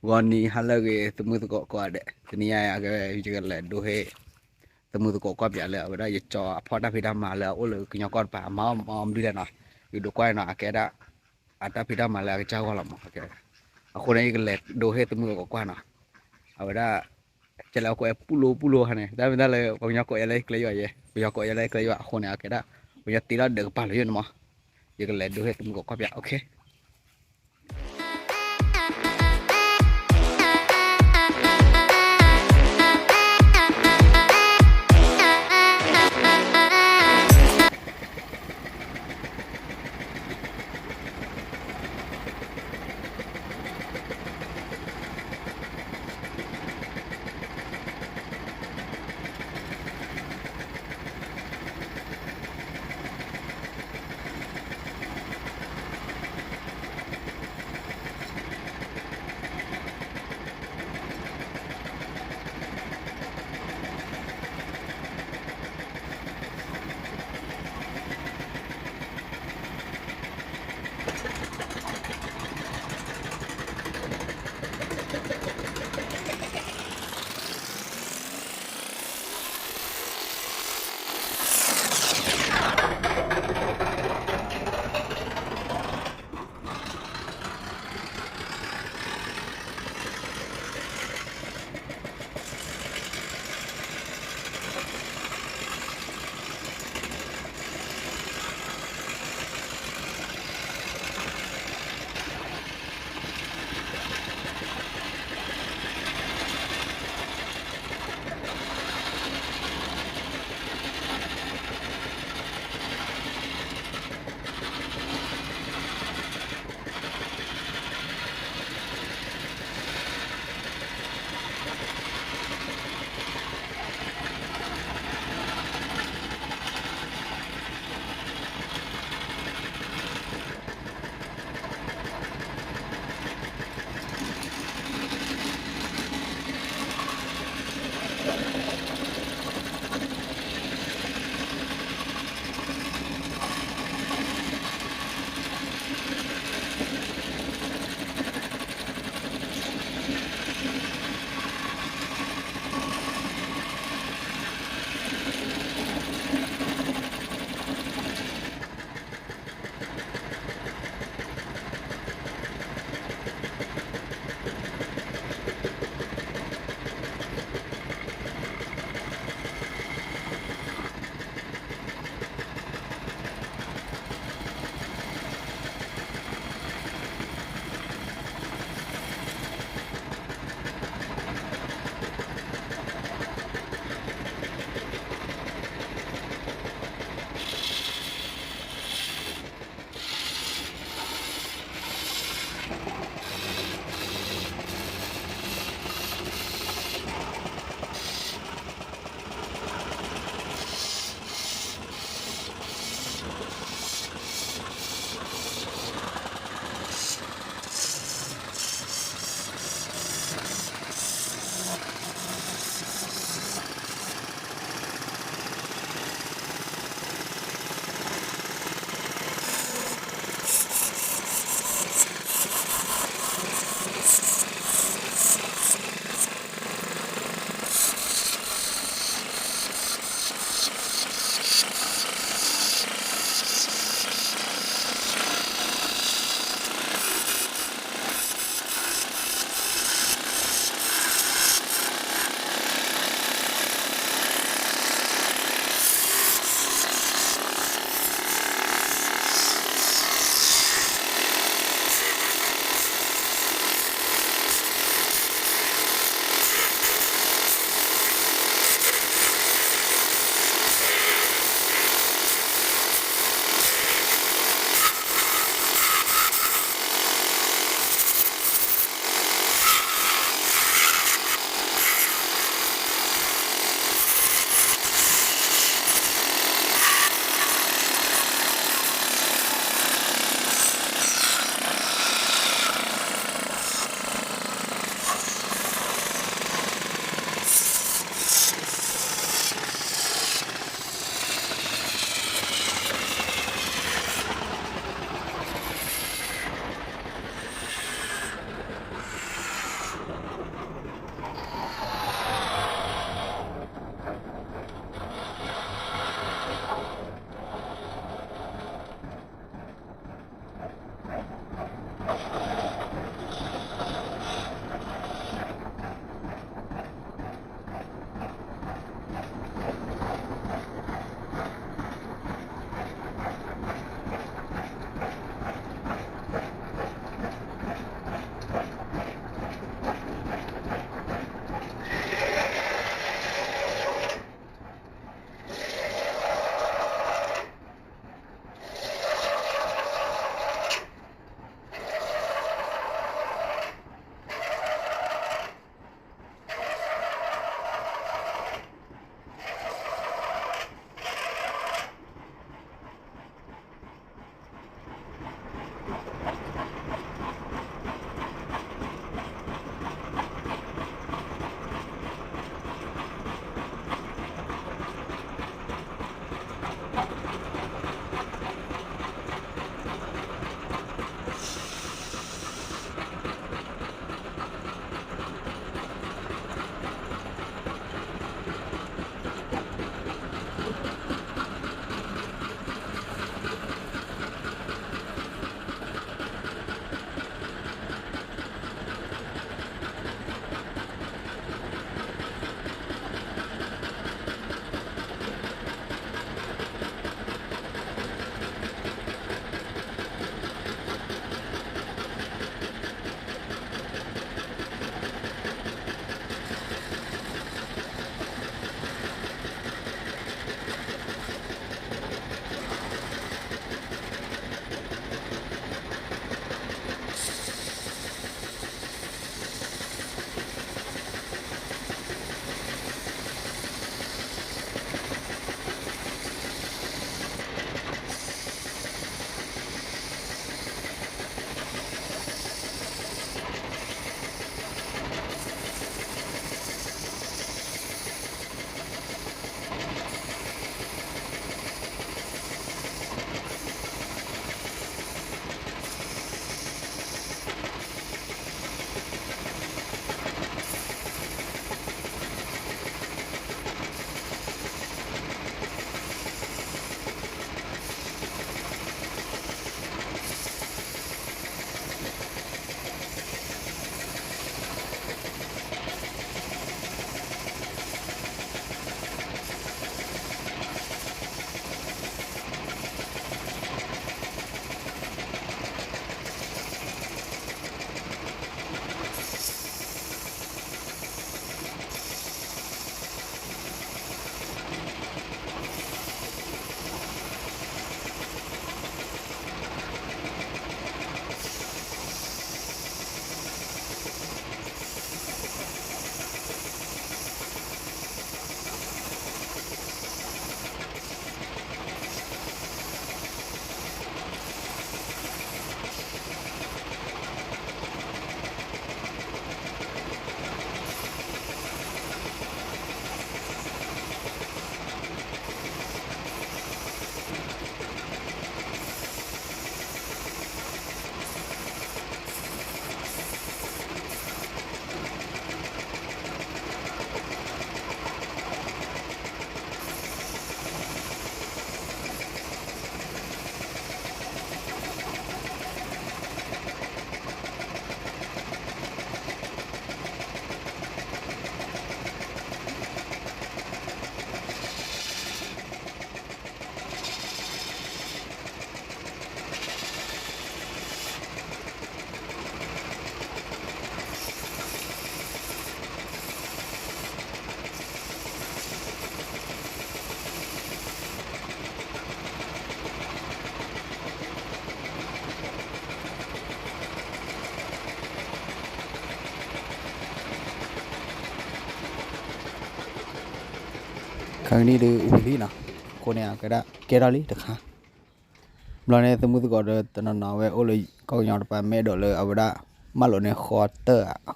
ဂီၤနံၤဟါလၢအဂ့ၤ သမုၢ်သကိးကိးဂၤဒဲး, တနံၤညါအံၤ ယကလဲၤဒိဟ့ၣ် သမုၢ်သကိးကွၢ်ပၠးလၢအဝဲဒၣ် ယကၠီအဖီၣ်တၢ်ဖံးတၢ်မၤလၢအအိၣ်လၢကညီကီၢ်တပၤ အမၤအီၣ်မၤအီၣ်မနုၤလဲၣ်နီၤ, ယဒိးကွၢ်နီၤ အကဲဒၣ် အတၢ်ဖံးတၢ်မၤလၢအကစၢ်ဂီၢ်လီၤမး. အဃိန့ၣ် ယကလဲၤဒိဟ့ၣ်သမုၢ်သကိးကွၢ်နီၤ, အဝဲဒၣ် ကဲလၢအကိးဝဲပူလိပူလိဟါန့ၣ် တၢ်မ့ၢ်တၢ်လၢ ပှၤကညီကိးယၤလၢကျဲယွၤယဲ, ပယီၤကိးယၤလၢကျဲယွၤအဃိန့ၣ် အကဲဒၣ် ပှၤကညီတ့ထီၣ်ဒၢးကပၤလၢယိာ်န့ၣ်မး. ယကလဲၤဒိဟ့ၣ်သမုၢ်သကိးကွၢ်ပၠး okay. အနံၣ်ဒုးဝံၤလံနီၤ, အဃိန့ၣ် အကဲဒၣ်ကဲထီၣ်လံတခါ, ဘျီန့ၣ် သမုၢ်သကိးဒီးတနီၤနီၤဝဲအိၣ်လၢကီၢ်ကညီတပၤ မ့ၢ်အဲၣ်ဒိးလၢအဝဲဒၣ် မၢလိာ်န့ၣ်ဃီတၢၢ်ဧါ,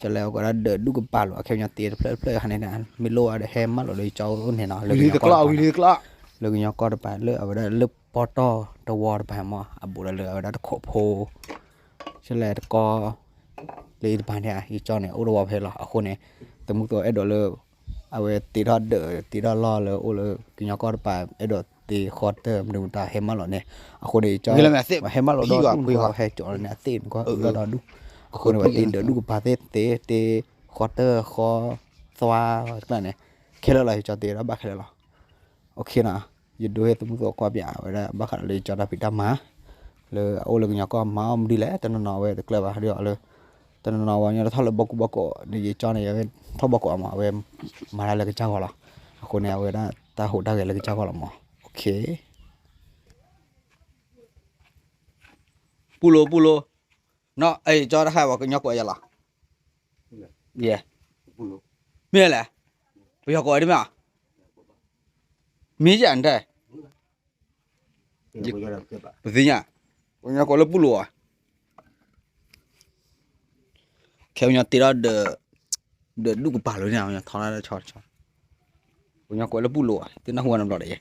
ကလဲၤအဝဲဒၣ်ဒၢးဒူၣ်ကပၤလိာ် အခဲပညီတ့တဖျၢၣ်တဖျၢၣ်ခါန့ၣ် မ့ၢ်လိၣ်ဝဲဒီးဟဲမၢလိာ်လၢကၠီအိၣ်န့ၣ်နီၤ, လၢကညီကီၢ်တပၤ လၢကညီကီၢ်တပၤလၢအဝဲဒၣ်လၢပီတီၢ်တဝီတပၤမ့ၢ် အဘူးဒီးလၢအဝဲဒၣ်တခိးဖိ ကလဲၤတကီ လၢတပၤန့ၣ် ယကၠီန့ၣ် အိၣ်တဝီဖဲလီၤ. အဃိန့ၣ် သမုၢ်သကိးအဲၣ်ဒိးလၢ အဝဲတ့ထီၣ်ဒၢးတ့ထီၣ်လီၢ်လၢအိၣ်လၢကညီကီၢ်တပၤ အဲၣ်ဒိးတ့ဃီတၢၢ်မနုၤမတၤဟဲမၢလိာ်န့ၣ်, အဃိန့ၣ် ယကၠီ ဟဲမၢလိာ်ဒီဒူၣ် ဟဲကၠီလၢန့ၣ် အသ့ၣ်နကွၢ်ဒီဒူၣ်, အဃိန့ၣ် ပှၤတ့ဒၢးဒူၣ်ကပၤသ့ၣ်သ့ တ့ဃီတၢၢ်ဃီသွါတကျါန့ၣ် ခဲလၢာ်လီၤ ယကၠီတ့ဒီးဘၣ်ခဲလၢာ်လီၤ. ယဒိဟ့ၣ်သမုၢ်သကိးကွၢ်ပၠးဝဲဒၣ် ဘၣ်ဃးဒီးလၢယကၠီတၢ်ဖံးတၢ်မၤ လၢအအိၣ်လၢကညီကီၢ်မၤအီၣ်မနုၤလဲၣ် တနီၤနီၤအဝဲတကျၢၢ်ဘၣ်ဒီးလၢ တနီၤနီၤဝဲညီတထီၣ်လၢဘီကူဘီကိးန့ၣ် ယကၠီန့ၣ် အဝဲထီၣ်ဘီကိးအမး အဝဲမၤတၢ်လၢကစၢ်ဂီၤလီၤ. အဃိန့ၣ် အဝဲဒၣ်တၢ်ဟူးတၢ်ဂဲၤလၢကစၢ်ဂီၤလီၤမး. ပူလိၤပူလိၤ, နီၢ် ကၠီတဟါဝဲကညီကွဲးယၤလီၤ. ယဲ, မ့ၢ်လဲၣ်, ပယီၤကွဲးဒ်မ့ၢ်ဧါ, မ့ၢ်ယၤနတဲ ပသ့ၣ်ညါ, ပှၤကညီကွဲးလၢပူလိၤဧါ, ခဲပညီတ့ထီၣ် ဒီးဒူၣ်ကပၤလိာ်န့ၣ် ပှၤကညီထီၣ်တဆီတဆီ, ပှၤကညီကွဲးလၢပူလိၤဧါ, သုနၢ်ဟူဝဲနဘျီဒီးယဲ,